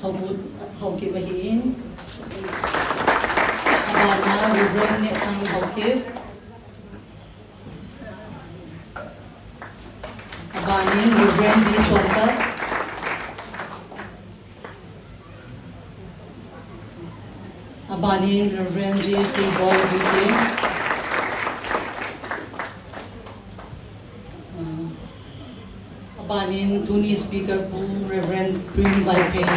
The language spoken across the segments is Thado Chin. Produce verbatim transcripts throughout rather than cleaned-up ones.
Haokip, Haokip ahin. Abana Reverend Nehthang Haokip. Abanin Reverend D Suantak. Abanin Reverend J C Bol Duite. Ah, abanin tuni speaker pu Reverend Prim Vaiphei. Ah,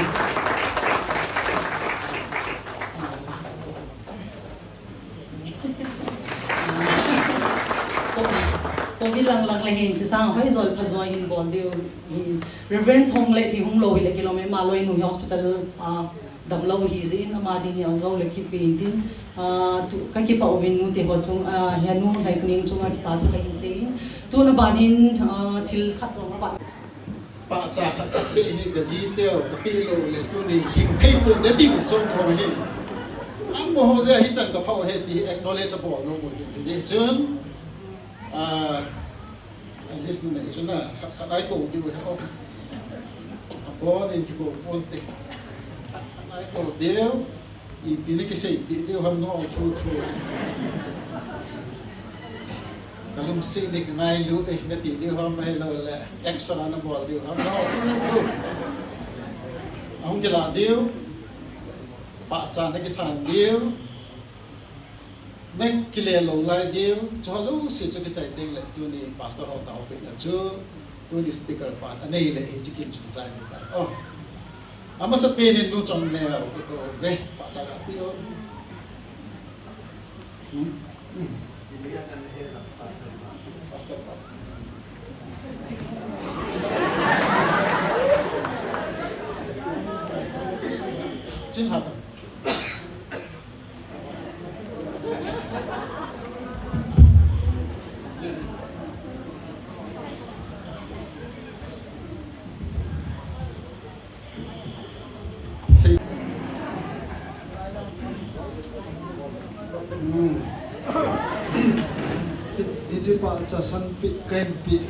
ko, ko bi lang lang le hin, chi sang hoi jol pha jol hin bol diu. Reverend Thong le thi hung lo hi le kilometer ma loi nu hospital, ah, damlou hi jeh in ama ding hi ajo le kipe in tin, ah, tu, ka kipah uvin nute ho chung, ah, hia nu Lhaikhuning chunga kipa thu ka hin sei in. Tun abanin, ah, thil khat jong aba. Pahcha khat khat te hi ka jiteu, ka pe lou le tuni hing thei pon te ding chom ho hi. Amaho jeh a hichan ka pha u ahi ti acknowledge abol nom u ahi, hijeh chun, ah, At least numei chun a, khat, khat a i kou diu ahi, oh. Abon in kikou ponte. Khat, khat a i kou diu. Ipi na kiseipeh diu ham no, thu, thu. Ka lungset le ka ngailu e, na ti diu ham, ahilou le action a na bol diu ham no, thu, thu. Ahung kila diu. Pahcha na kisan diu. Na kile lou lai diu, chuho jouse chu kichai teng le tuni pastor ho taopehna chu, tuni speaker pan anei le hiche kin chu kichai ding tai. Oh. Amasapen in nu Chongneo, i kou ve, pahcha ga pe o. Hmm? Hmm. Pastor pa. Chin hatan. Hmm. Hi, hiche pahcha sanpeh, kahin peh.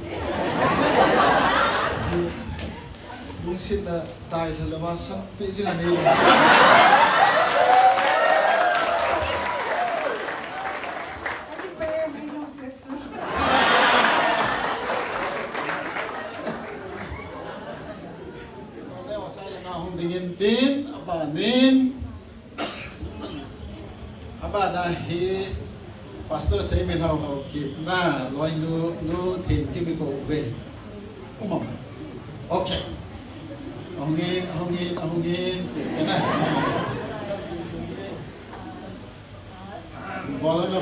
Lungsetna tai jeh le vang sanpeh jing ahi lungset. Chongneo asai le nga hung ding in tin, abanin. Abana hi Pastor Seiminhao Haokip na loinu, nu Thenkim i kou ve. Um am? Okay. Ahung in, ahung in, ahung in, ti kana. Bol lo.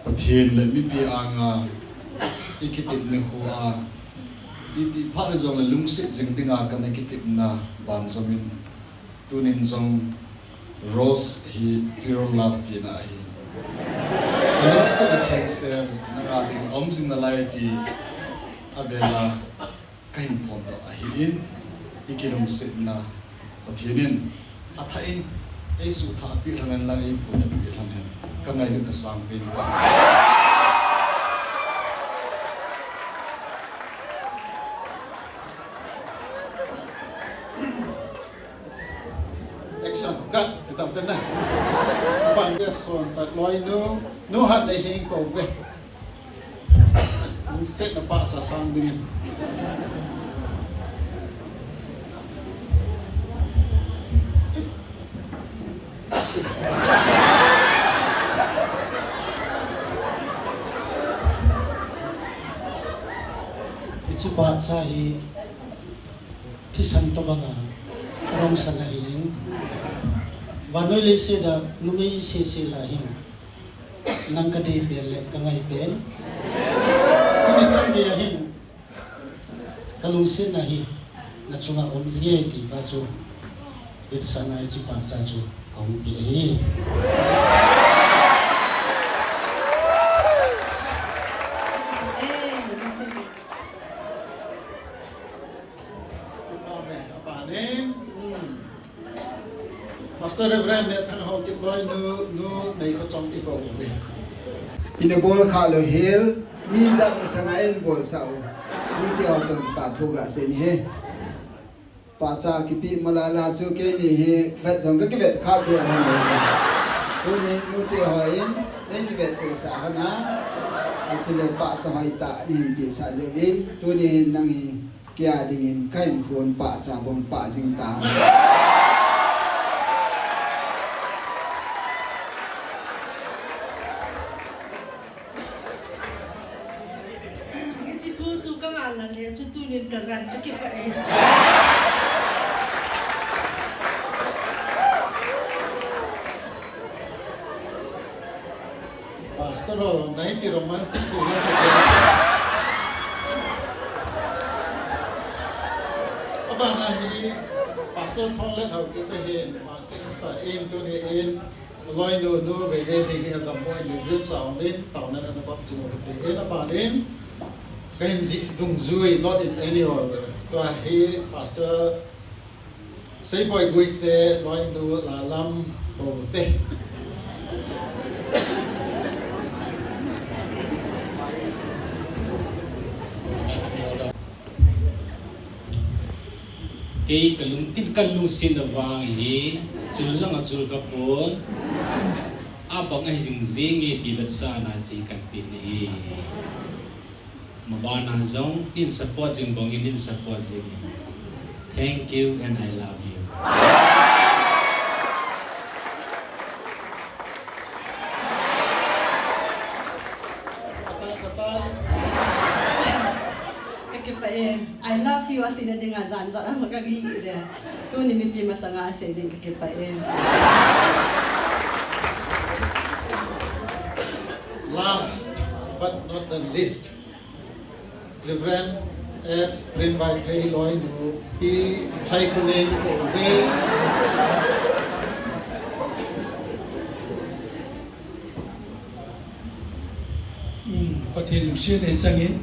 Pathen le mipi anga i kitepna khu a, iti phat le jong le lungset jing dinga kana kitepna banjom in. Tunin jong Rose hi pure love tina ahi. Ka lungset a thengsel nanga ding um jing nalai ti avela kahin phongdoh ahin, i kilungsetna Pathen in athah in eisuhthah peh lhon hen lang, eiphuthah peh lhon hen, ka ngailutna sangpen tah. Action, cut, ti tam ten na. Bang dia son tak loi nu, nu hat dei hing kou ve. Lungsetna pahcha sang dingin. Hiche pahcha hi thisan tobanga arongsan ahin. Vannoi leiset a numei sese lah hin. Nang ka deipen le ka ngaipen. Tuni chan geiya hin ka lungsetna hi na chunga um jing e ti pa chu vetsahna hiche pahcha chu ka hung pe ahi. Reverend Nethang Haokip loi nu, nu nei ka chong i bol uve. Ina bol kha lou hel, mi jat masanga in bol sa u. Mi te ho chun pa thu ga sei ni he. Pahcha kipe malala chu keini hi vet jong ka kivet kha be hon le. Tuni nu te ho in, nei mi vet to sa hon a. Achule pahcha hoi tah ni hin ti sa jeh in, tuni hin nang hi Kei a dingin ka hinkho pahcha bang pah jing ta. Hiche thu chu ka ngai le chu tunin ka jan ka kipah e. Pastor ho, nai ti romantic ti na ti. Abana hi Pastor Thonglet Haokip ahin, Pastor ta in tuni in, loinu, nu, vei le ding hi adam mo in, bridge a ong in, taona na bap chu mo kati in, abanin, ka hin jih dungjui, not in any order. Tua hi Pastor Seiboi Guite, loinu Lalam Bote. Kei ka lungtin ka lungsetna vang hi, chul jong a chul ka pon, abang ahi jing jing e ti vetsahna chi kan pe na hi. Mabana jong, nin support jing bang in, nin support jing in. Thank you and I love you. Katai, katai. Ka kipah e. I love you, asei na dinga jan jan ama ka gi de. Tuni mipi masanga asei ding ka kipah e. Last but not the least. Reverend S. Primbai Phei loinu, Pi Phaikhonei ni ko ve. Hmm, Pathen lungset nei changin.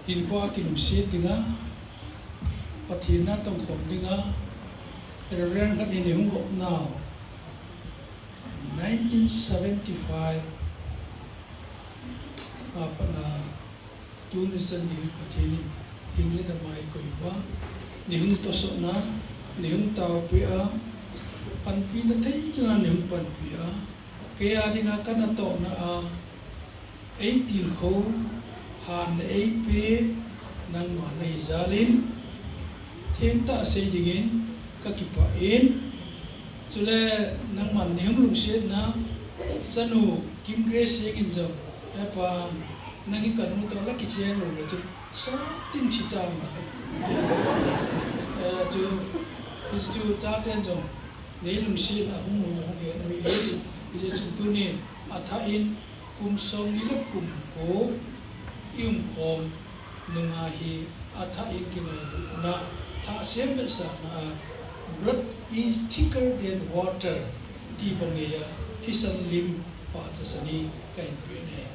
Hinkho a kilungset dinga, Pathen na tongkhom dinga, Reverend khat in nei hung gop nau. Nineteen seventy-five, a pat na, tuni chan geiyin Pathen in hing le dam a eikoi uva, nei hung tosot na, nei hung taopeh a, panpina thei chan a nei hung panpi a, kei a dinga ka natohna a, eitilkhou, hanna eipe, nangma nahi jal in, thengtah sei dingin ka kipah in, chule nangman nei hung lungsetna, chanu Kim Grace Seng in jong, He Pa, nang hi kanu toh la kicheng lou le chu, sot in thi tang na. Eh, chu, hichu chaten jong, nei lungsetna hung mu hung e na hi, hichu tunin, athah in, Kum somni le kum ko i umkhom nunga hi athah in kingailutna, thah sem vetsahna a, blood is thicker than water, ti bang ngeiya thisan lim pahcha sani kahin pe e.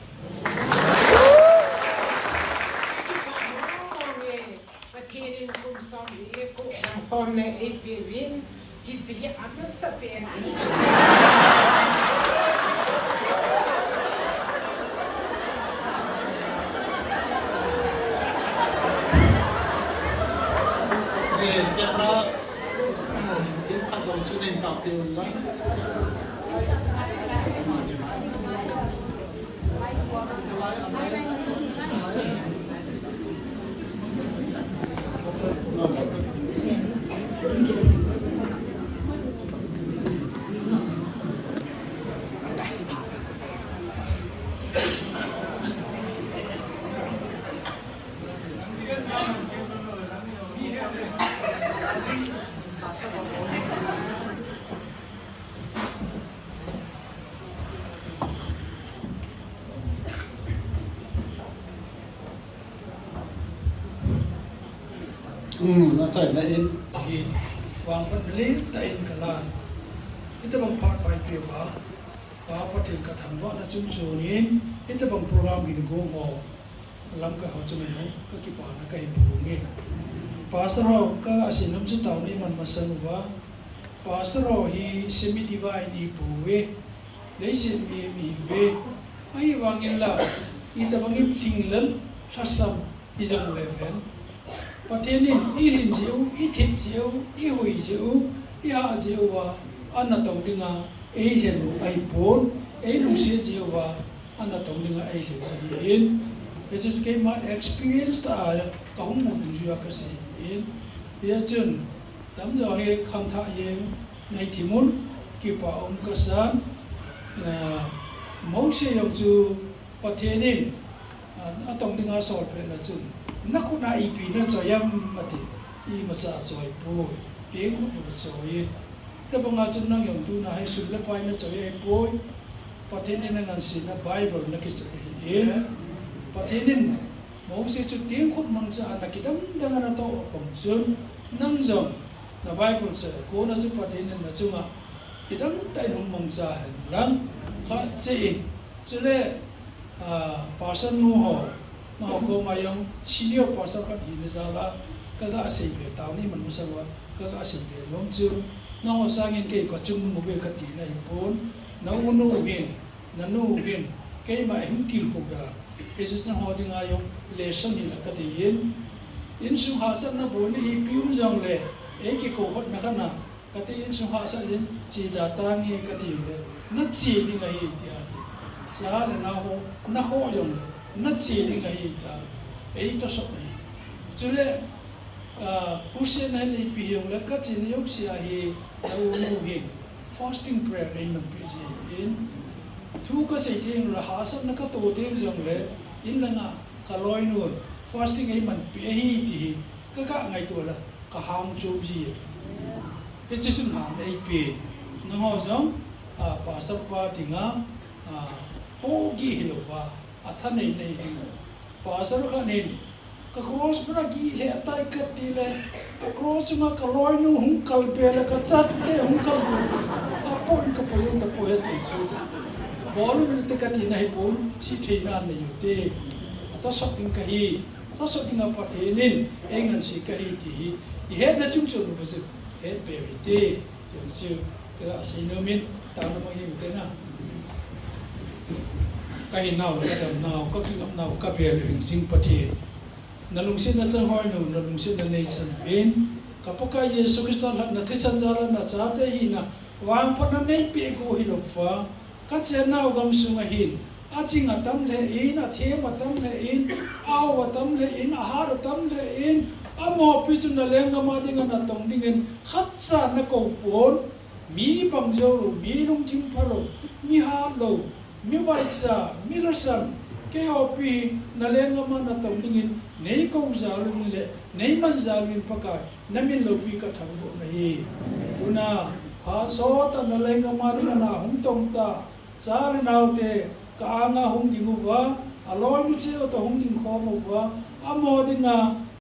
Pathen in kum somni le ko umkhomna eipeuvin, hiche hi amasapen ahi. Eh, camera, ah, in khat jong chu nei tapeh un lang. Hmm, achaina in. Hi, vangphatna letah in kalan. Hitabang phat eipeuva, Pa Pathen kathangvahna chungchon in, hitabang program hin gong ho, lamkai ho chunga jong, kakipana kahin phong e. Pastor ho, ka asin lam chu taona iman masang uva, Pastor ho hi semi-divine ihiuve. Leiset mi, mi ihiuve. Ahivangin la, itobangin lhinglel lhasam ijong leuhen, Pathen in ilhin jeh u, ithep jeh u, ihui jeh u, ihah jeh uva, ana tong dinga eilhen u ahipon, eilungset jeh uva, ana tong dinga eilhen u ahin. Hiche chu keima experience tah a kahung mu dungjuiya kasei ahin. Hijeh chun, tamjo hi khangthah jeng nahi thim un, kipa um kasan. Mose jong chu Pathen in atong dinga asolpeh na chun, nakhut a ipi nachoi em ati, imacha achoipoi, tengkhut bou achoi. Hitobanga chun nang jong tuna hi sum le pai nachoi ahipoi, Pathen in angansena Bible nakichoi ahin. Pathen in Mose chu tengkhut mangcha a nakidang dang a natoh a kon chun, nang jong na Bible choi a kona chu Pathen in nachunga kidang tah in hung mangcha hen lang, khat cheh in, chule pastor nu ho, nangho koma jong senior pastor khat hina jal a kaga seibe tao, neiman masang uva kaga seibe nom chu, nangho sangin kei kachung uve kati nahipon, na unu hin, nanu hin, keima hin tilkhou da. Hiche nangho dinga jong lesson hila kadei in, insung hahsatna boina ipi um jongle, eikikou hotna khat a, kati insung hahsat in, che da tange kati jongle, nache ding ahi tia, cha le nao ho nakhoh jongle, nache ding ahi tia, eitosot ahi. Chule, crusade na hile ipi hijongle, kachena jouse a hi, na unu hin fasting prayer eimanpeh ji ahin. Thu kasei teng le hahsatna kato teng jongle, in langa kaloinun fasting eimanpeh ahi ti hi kaga ngaito le kahang chom ji. Hiche chun han eipen, nangho jong pastor pa dinga pohgih hilouva, athanei nei dinga, pastor khat in ka cross muna gih lheh tai kati le, a cross chunga kaloinu hung kalbe le, kachatte hung kalbe, apoh in kapoi jong tapoi ati chu, bol unte kati nahipon, che theina nei ute. Atosot ding kahi, atosot dinga Pathen in einganse kahi ti hi ihetna chungchon uva chu hetpeh uvinte. Tichu kaga seinom in, tana mang hi ute na. Kahinau le kadamnau, kakingapnau, kabel u hingjing Pathen, nalungsetna chang hoinu, nalungsetna neichan uvin, ka Pakai Jesu Christa lhatna thisan jal a nachate hina vangphatna neipeh go hilouva, kachennau gamsunga hin aching atam lheh in, athem atam lheh in, ahao atam lheh in, ahat atam lheh in, amaho pi chu nalenggam a dinga natong dingin khatcha nakoupon, mi bang joulou, mi lungthim phalou, mi hatlou, mi vaicha, mi lhasam, keiho pi hi nalenggam a natong dingin neikou jal uvin le neiman jal uvin Pakai, namin loupi kathangvah nahi. Tuna phat sot a nalenggam a dinga nahung tongta cha le naote, ka anga hung ding uva, aloinu cheh u toh hung dingkhom uva, amaho dinga